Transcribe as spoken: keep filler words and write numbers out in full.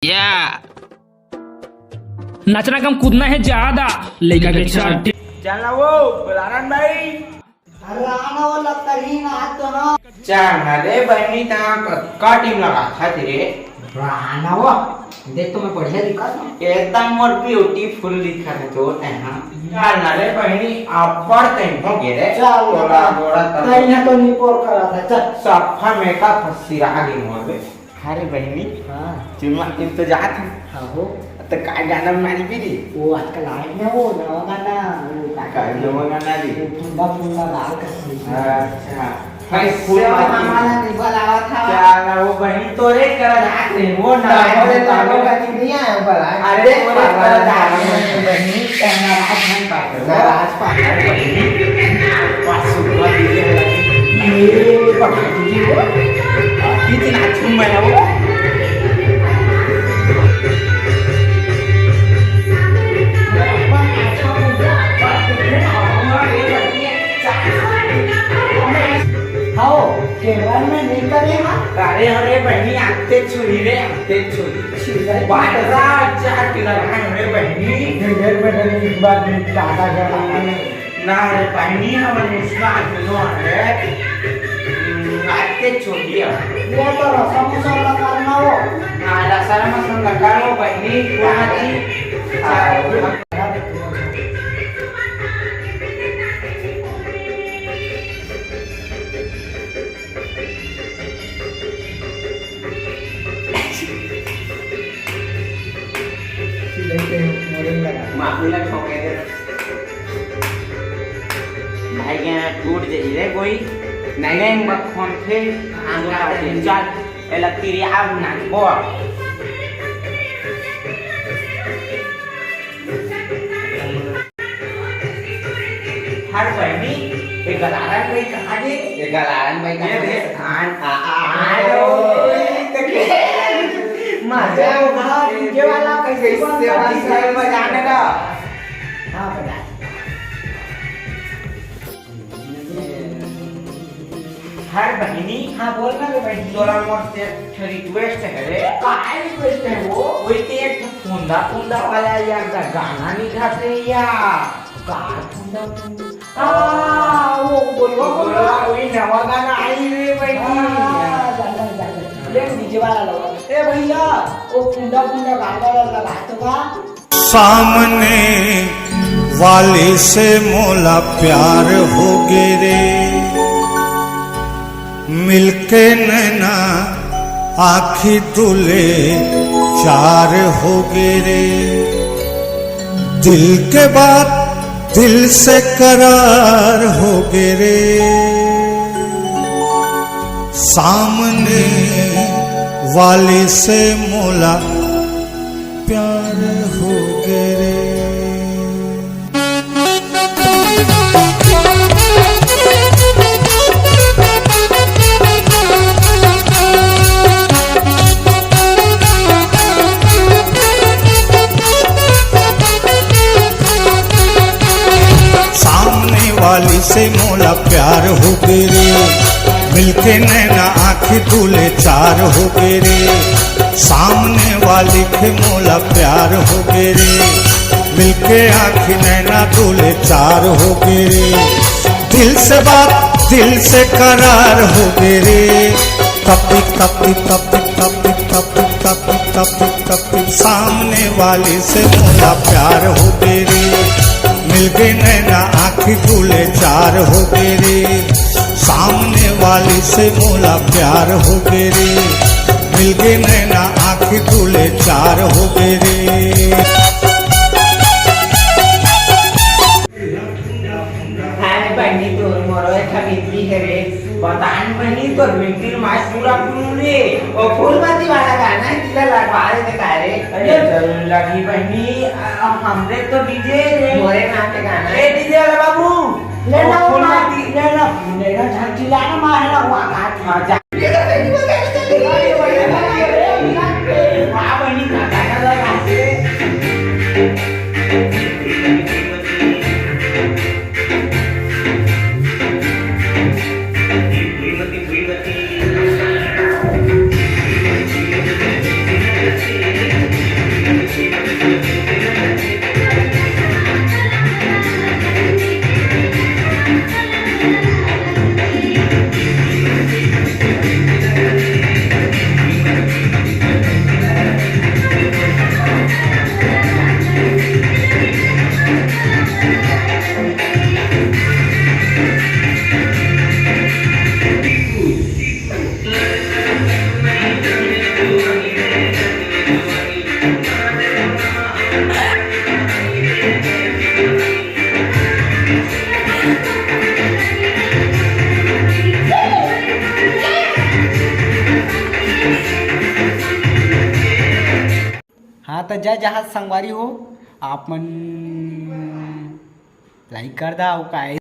क्या? नाचना कम, कूदना है ज्यादा। लइका के चाटी। चल ना वो, बुलारन भाई। अरे आना वो लत्तरहीन हाथ तो ना। चल ना रे बहिनी, तहाँ कतका टीम लगा था तेरे। आना वो, देख तो मैं बढ़िया दिखा था। एकदम मोर ब्यूटीफुल दिखा था तो तैं, हाँ। चल ना रे बहिनी, अब्बड़ तैं हो गे रे। चल तोला ना। गोड़ा तब तैं तो नहीं पोर करा था, चल। सफा मेकअप सिरा गे मोर बे। अरे बहिनी, हाँ। चुनवा के तो जात हन। हाँ हो। त का गाना मारी भी रे? वो आजकल आए ना वो नवा गाना, वो का का कहते हैं? नवा गाना रे? वो फुंदा फुंदा गाल कर। अच्छा। भाई, फुल सेवा मारी। हमारा नहीं बुलावा था। क्या ना वो बहिनी तोरे करा जात रहे, वो ना हाँ, वो बोले तो तो वो वो बहिनी नहीं आया बुला। अरे, देख तोरे करा जात रहे, बहिनी, कहना रात भर का। नाराज पागल। पाँच सौ रुपया दीजिए। ये पकड़ दीजिए वो। कितना छुम है वो? हाओ, केरल में नहीं करे हाँ? अरे, अरे बहिनी, आते छुरी रे, आते छुरी। बारह हजार के लगा रे बहिनी। ढेर में ढेर एक बार भी टाटा के लगा। ना रे बहिनी, हमन मुस्कान के नो रे। हम्म, आज के छोड़िए। ये तो रसम उसन लगा ना हो। हाँ, रसम उसन लगा लो बहिनी, पूरा दिन। हाँ। माफी ला ठोके दे। भाई, यहाँ टूट जाई रे कोई। नहीं, नहीं, मत फोन थे। आंगला चल, एला तिरिया ना बोल। हर बहिनी, ए गलारन भाई कहाँ गे? ए गलारन भाई कहाँ ये गे? देख, आन, आ, आ, आ, आन, ओ, ओ, देख। मजा आएगा, डीजे वाला कैसे कैसे बंद कर बंद दिया? कर बजाने का? हाँ, बजा। हर बहिनी, हाँ, बोल ना रे बहिनी। तोला मोर से एक ठो request है रे। काय request है वो? वही ते एक ठो फुंदा फुंदा वाला या गा-, गाना निकाल रे या। का फुंदा फुंदा? आ, वो बोलवा बोलवा, बोलवा। वही नवा गाना आई रे बहिनी। हाँ, जानना, जानना। ले डीजे वाला लगा। ए भैया, वो फुंदा फुंदा गाना वाला लगा तो का? सामने वाली से मोला प्यार होगे रे, मिलके नैना आँखी दुले चार होगे रे, दिल के बात दिल से करार होगे रे, सामने वाली से मोला प्यार होगे रे। सामने वाली से मोला प्यार होगे रे, मिलके नैना आँखी दुले चार होगे रे। सामने वाली के मोला प्यार होगे रे, मिलके आँखी नैना दुले चार होगे रे। दिल से बात दिल से करार होगे रे, तपी तपी तपी तपी तपी तपी तपी तपी, सामने वाली से मोला प्यार होगे रे, मिलके नैना आँखी दुले चार होगे रे, सामने वाली से मोला प्यार होगे रे, मिलके नैना आँखी दुले चार होगे रे। हाय बहिनी, तोर मोरो एक ठा बिनती हे रे। बता न बहिनी, तोर बिनती ल मैं पूरा करूँ रे। ओ फूलमती वाला गाना हे, तिला लगवा दे का रे? अरे जरूर लगी बहिनी, अ, हमरे तो डीजे रे। मोरे नाम के गाना हे। ए डीजे वाला बाबू, ले ना ओ फूलमती। ले ना, ले ना, झंझिला ना मारे ना, हुआ का। हाँ, जा। त जय जहाज संगवारी हो, आप मन लाइक कर दा, अउ काय